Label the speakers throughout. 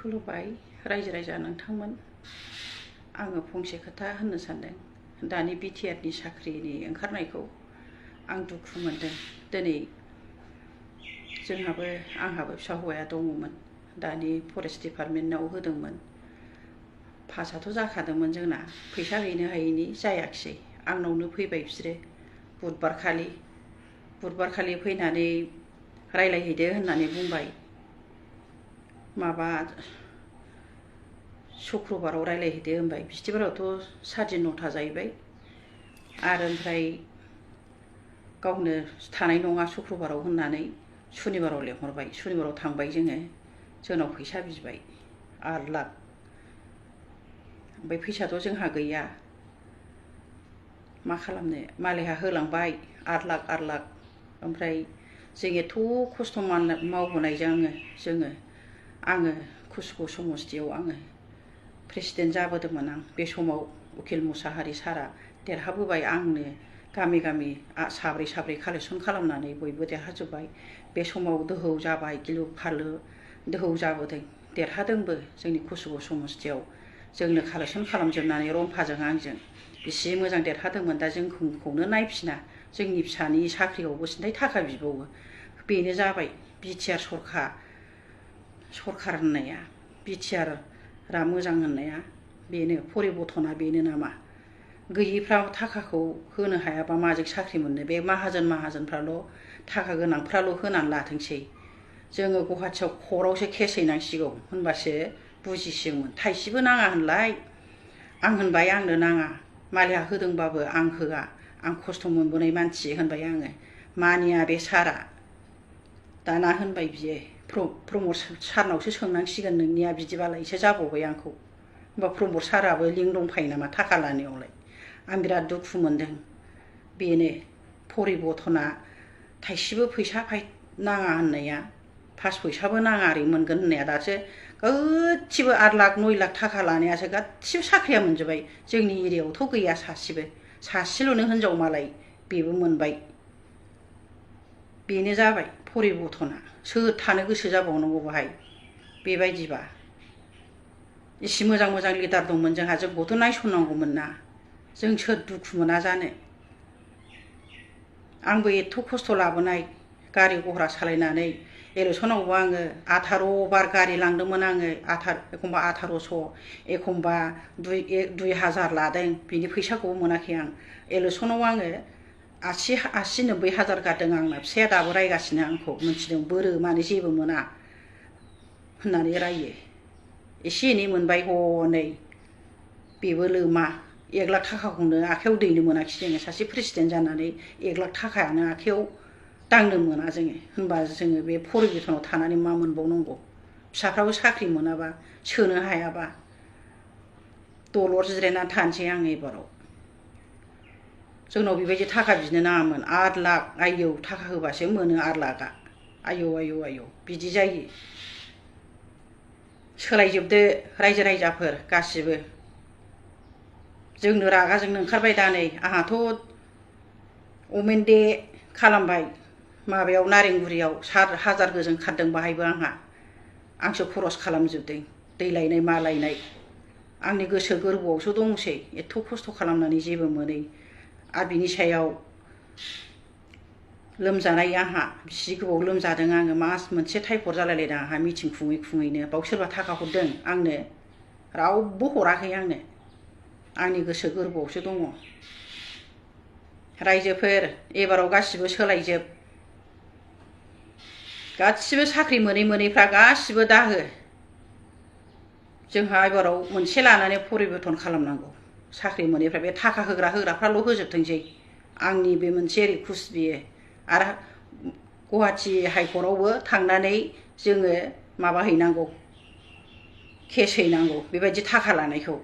Speaker 1: खुलुमबाय रायजो राजा नोंथांमोन। आङो फंसे खोथा होननो सानदों। दानि बिटिआरनि साख्रिनि ओंखारनायखौ आं दुखु मोनदों। दिनै आंहाबो फिसा हौवाया दङमोन। दानि फरेस्ट डिपार्टमेन्टआव होदोंमोन। पासआथ' जाखादोंमोन जोंना। फैसा हैनो हायैनि जायाखिसै। आंनावनो फैबाय बिसोरो बुधबारखालि फैनानै रायलायहैदो होननानै बुंबाय। शुक्रबाराव रायलायहैदो होनबाय। बिस्थिबारावथ' 9:30 जाहैबाय आरो ओमफ्राय गावनो थानाय नङा शुक्रबाराव होननानै सुनिबाराव लेंहरबाय। सुनिबाराव थांबाय जोंनाव फैसा बिबाय 8 लाख। ओमफ्राय फैसाथ' जोंहा गैया, मा खालामनो। मालायहा होलांबाय 8 लाख। ओमफ्राय जों एथ' खस्थ' मावबोनायजों आङो कुसुगाव समस्तियाव आङो प्रेसिडेन्ट जाबोदोंमोन। बे समाव उकिल मुसाहारि सारआ देरहाबोबाय। आंनो गामि साब्रै कालेक्सन खालामनानै बयबो देरहाजोब्बाय। बे समाव दोहौ जाबाय, गिलु फालु दोहौ जाबोदों। देरहादोंबो जोंनि कुसुगाव समस्तियाव। जोंनो कालेक्सन खालामजोबनानै रम्फाजों आंजों बेसे मोजां देरहादोंमोन। दा जोंखौनो नायफिना। जोंनि फिसानि साख्रियावबो सिन्थाय थाखा बिबावो। बेनो जाबाय बिटिआर सरखार होननाया। बिटिआरआ मोजां होननाया बेनो, परिबर्तना बेनो नामा? गैयिफ्रा थाखाखौ होनो हायाबा माजों साख्रि मोननो? बे माहाजोनफ्राल' थाखा गोनांफ्राल' होनानै लाथोंसै। जोङो गुवाहाटियाव कर्टआवसो केस हैनांसिगौ होनबासो बुजिसिगौमोन। थाइसेबो नाङा होनलाय। आं होनबाय आंनो नाङा, मालायहा होदोंबाबो आं होआ, आं खस्थ' मोनबोनाय मानसि होनबाय आङो। मानिया बे सारआ। दाना होनबाय बियो, प्रमद सारनावसो सोंनांसिगोन नोंनिया बिदिबालायसो जाबावबाय आंखौ। होमबा प्रमद साराबो लिंक दंफायो नामा थाखा लानायावलाय? आं बिराद दुखु मोनदों। बेनो परिबर्तना थाइसेबो फैसा नाङा होननाया, 5 फैसाबो नाङा ओरै मोनगोन होननाया दासो गासिबो 8 लाख 9 लाख थाखा लानायासो गासिबो साख्रिया मोनजोब्बाय। जोंनि एरियायावथ' गैया सासेल'नो हिनजाव मालाय, बेबो मोनबाय। बेनो जाबाय परिबर्तना। सोर थानो गोसो जाबावनांगौ बाहाय बेबायदिबा? इसे मोजां लिडार दंमोन जोंहा, जोंखौथ' नायसननांगौमोन ना। जों सोर दुखु मोना जानो? आंबो एथ' खस्थ' लाबोनाय, गारि गह्रा सालायनानै इलेक्सनावबो आङो 18 बार गारि लांदोंमोन आङो। एखमबा 1800, एखमबा 2000 लादों। बिनि फैसाखौबो मोनाखै आं। इलेक्सनाव आङो 80-90 हाजार गारदों। आंना फिसाया दाबो रायगासिनो आंखौ, मिथिदों बोरो मानो जेबो मोना होननानै रायो। एसे एनै मोनबाय हनै, बेबो लोमा। 1 लाख थाखाखौनो आखाइयाव दैनो मोनाखिसै जोङो। सासे प्रेसिडेन्ट जानानै 1 लाख थाखायानो आखाइयाव दांनो मोना जोङो। होनबा जोङो बे परिबर्तनाव थानानै मा मोनबावनांगौ? फिसाफ्राबो साख्रि मोनाबा, सोनो हायाबा दलर जिरायनानै थानोसै आं एबाराव। जोंनाव बेबायदि थाखा बिनो नाङामोन। 8 लाख, आयौ थाखा होबासो मोनो 8 लाखआ। आयौ बिदि जायो। सोलायजोबदो रायजो राजाफोर गासिबो। जोंनो रागा जोंनो ओंखारबाय दा नै। आंहाथ' अमेन डे खालामबाय माबायाव नारेंगुरियाव 7,000 गोजों खारदों बाहायबो आंसो खरस खालामजोबदों। दै लायनाय मा लायनाय आंनि गोसो गोरबोआवसो दंसै। एथ' खस्थ' खालामनानै जेबो मोनै। आरो बिनि सायाव लोमजानाय, आंहा बिसि गोबाव लोमजादों आङो। मास मोनसे टाइफड जालायलायदों आंहा मिटिं खुङै। बाव सोरबा थाखा हरदों आंनो? रावबो हराखै आंनो। आंनि गोसो गोरबोआवसो दङ। रायजोफोर एबाराव गासिबो सोलायजोब। गासिबो साख्रि मोनैफ्रा गासिबो दाहो। जोंहा एबाराव मोनसे लानानै परिबर्तन खालामनांगौ। साख्रि मोनैफ्रा बे थाखा होग्राफ्राल' होजोबथोंसै। आंनि बे मोनसे रिकुवेस्ट बियो। आरो गुवाहाटि हाइकर्टआवबो थांनानै जोङो माबा हैनांगौ, केस हैनांगौ बेबायदि थाखा लानायखौ।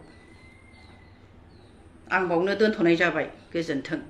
Speaker 1: आं बावनो दोनथ'नाय जाबाय। गोजोन्थों।